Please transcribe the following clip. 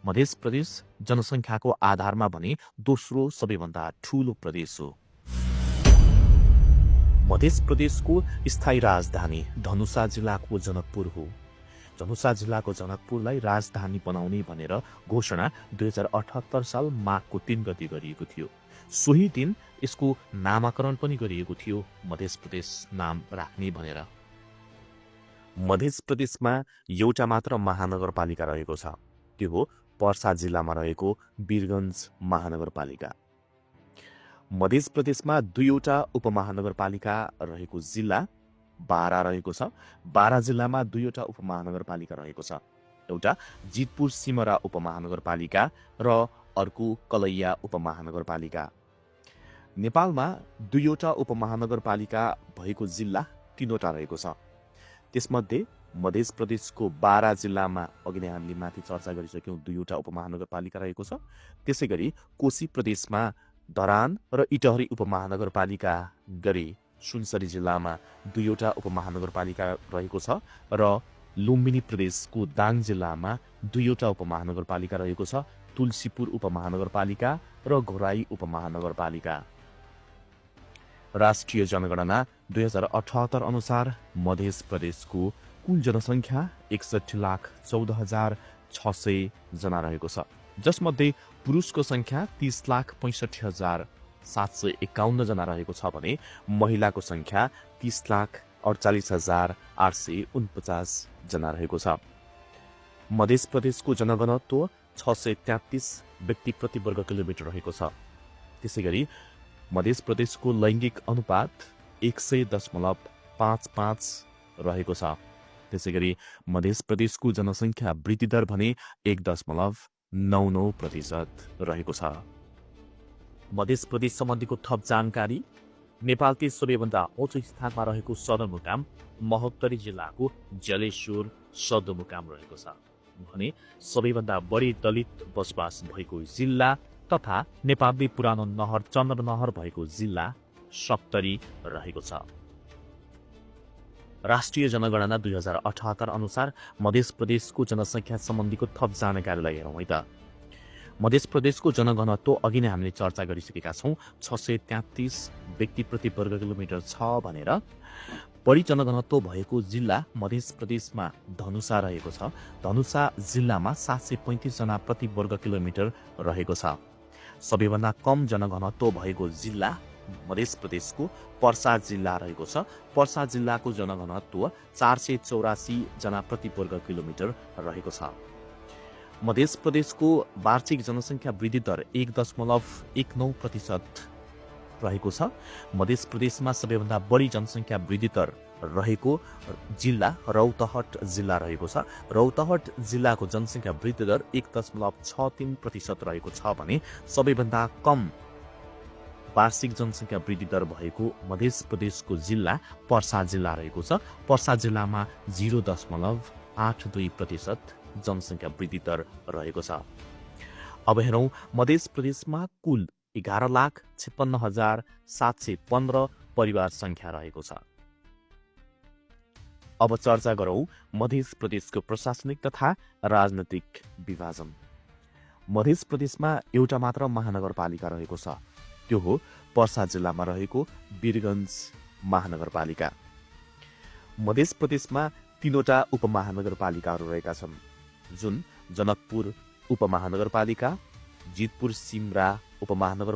मध्य प्रदेश जनसङ्ख्याको आधारमा भने दोस्रो सबैभन्दा ठूलो प्रदेश हो। मध्य प्रदेशको स्थायी राजधानी धनुषा जिल्लाको जनकपुर हो। धनुषा जिल्लाको जनकपुरलाई राजधानी बनाउने भनेर घोषणा 2078 साल माघको 3 गते गरिएको थियो। सोही दिन यसको नामाकरण पनि गरिएको थियो, मध्य प्रदेश नाम राख्ने भनेर। मध्य प्रदेशमा एउटा मात्र महानगरपालिका रहेको छ, त्यो हो पर्सा जिल्लामा रहेको वीरगञ्ज महानगरपालिका। मध्य प्रदेशमा दुईवटा उपमहानगरपालिका रहेको जिल्ला बारा रहेको छ। बारा जिल्लामा दुईवटा उपमहानगरपालिका रहेको छ, एउटा जितपुर सिमरा उपमहानगरपालिका र अर्को कलैया उपमहानगरपालिका। नेपालमा दुईवटा उपमहानगरपालिका भएको जिल्ला 3वटा रहेको छ। त्यसमध्ये मध्य प्रदेशको बारा जिल्लामा अघि नै हामीले माथि चर्चा गरिसक्यौं, दुईवटा उपमहानगरपालिका रहेको छ। त्यसै गरी कोशी प्रदेशमा धरान र इटहरी उपमहानगरपालिका गरी सुनसरी जिल्लामा दुईवटा उपमहानगरपालिका रहेको छ र लुम्बिनी प्रदेशको दाङ जिल्लामा दुईवटा उपमहानगरपालिका रहेको छ, तुलसीपुर उपमहानगरपालिका र घोराई उपमहानगरपालिका। राष्ट्रिय जनगणना 2078 अनुसार मध्य प्रदेशको कुल जनसङ्ख्या 61,14,600 जना रहेको छ, जसमध्ये पुरुषको संख्या 30,65,751 जना रहेको छ भने महिलाको संख्या 30,48,849 जना रहेको छ। मध्य प्रदेशको जनघनत्व 633 व्यक्ति प्रति वर्ग किलोमिटर रहेको छ। त्यसै गरी मध्य प्रदेशको लैङ्गिक अनुपात 100.55 रहेको छ। त्यसै गरी मध्य प्रदेशको जनसङ्ख्या वृद्धि दर भने 1.99% रहेको छ। मध्य प्रदेश सम्बन्धीको थप जानकारी। नेपालकै सबैभन्दा उच्च स्थानमा रहेको सदरमुकाम महोत्तरी जिल्लाको जलेश्वर सदरमुकाम रहेको छ भने सबैभन्दा बढी दलित बसोबास भएको जिल्ला तथा नेपालमै पुरानो नहर चन्द्र नहर भएको जिल्ला सप्तरी रहेको छ। राष्ट्रिय जनगणना 2078 अनुसार मध्य प्रदेशको जनसङ्ख्या सम्बन्धीको थप जानकारीलाई हेरौँ है त। मध्य प्रदेशको जनघनत्व अघि नै हामीले चर्चा गरिसकेका छौँ, 633 व्यक्ति प्रति वर्ग किलोमिटर छ भनेर। बढी जनघनत्व भएको जिल्ला मध्य प्रदेशमा धनुषा रहेको छ। धनुषा जिल्लामा 735 जना प्रति वर्ग किलोमिटर रहेको छ। सबैभन्दा कम जनघनत्व भएको जिल्ला मध्य प्रदेशको पर्सा जिल्ला रहेको छ। पर्सा जिल्लाको जनघनत्व 484 जना प्रति वर्ग किलोमिटर रहेको छ। मध्य प्रदेशको वार्षिक जनसङ्ख्या वृद्धि दर 1.19% रहेको छ। मध्य प्रदेशमा सबैभन्दा बढी जनसङ्ख्या वृद्धि दर रहेको जिल्ला रौतहट जिल्ला रहेको छ। रौतहट जिल्लाको जनसङ्ख्या वृद्धि दर 1.63% रहेको छ भने सबैभन्दा कम वार्षिक जनसङ्ख्या वृद्धि दर भएको मध्य प्रदेशको जिल्ला पर्सा जिल्ला रहेको छ। पर्सा जिल्लामा 0.82% जनसङ्ख्या वृद्धि दर रहेको छ। अब हेरौँ मध्य प्रदेशमा कुल 11,56,715 परिवार संख्या रहेको छ। अब चर्चा गरौँ मध्य प्रदेशको प्रशासनिक तथा राजनैतिक विभाजन। मध्य प्रदेशमा एउटा मात्र महानगरपालिका रहेको छ, त्यो हो पर्सा जिल्लामा रहेको वीरगञ्ज महानगरपालिका। मध्य प्रदेशमा 3वटा उपमहानगरपालिकाहरू रहेका छन्, जुन जनकपुर उपमहानगरपालिका, जितपुर सिमरा उपमहानगर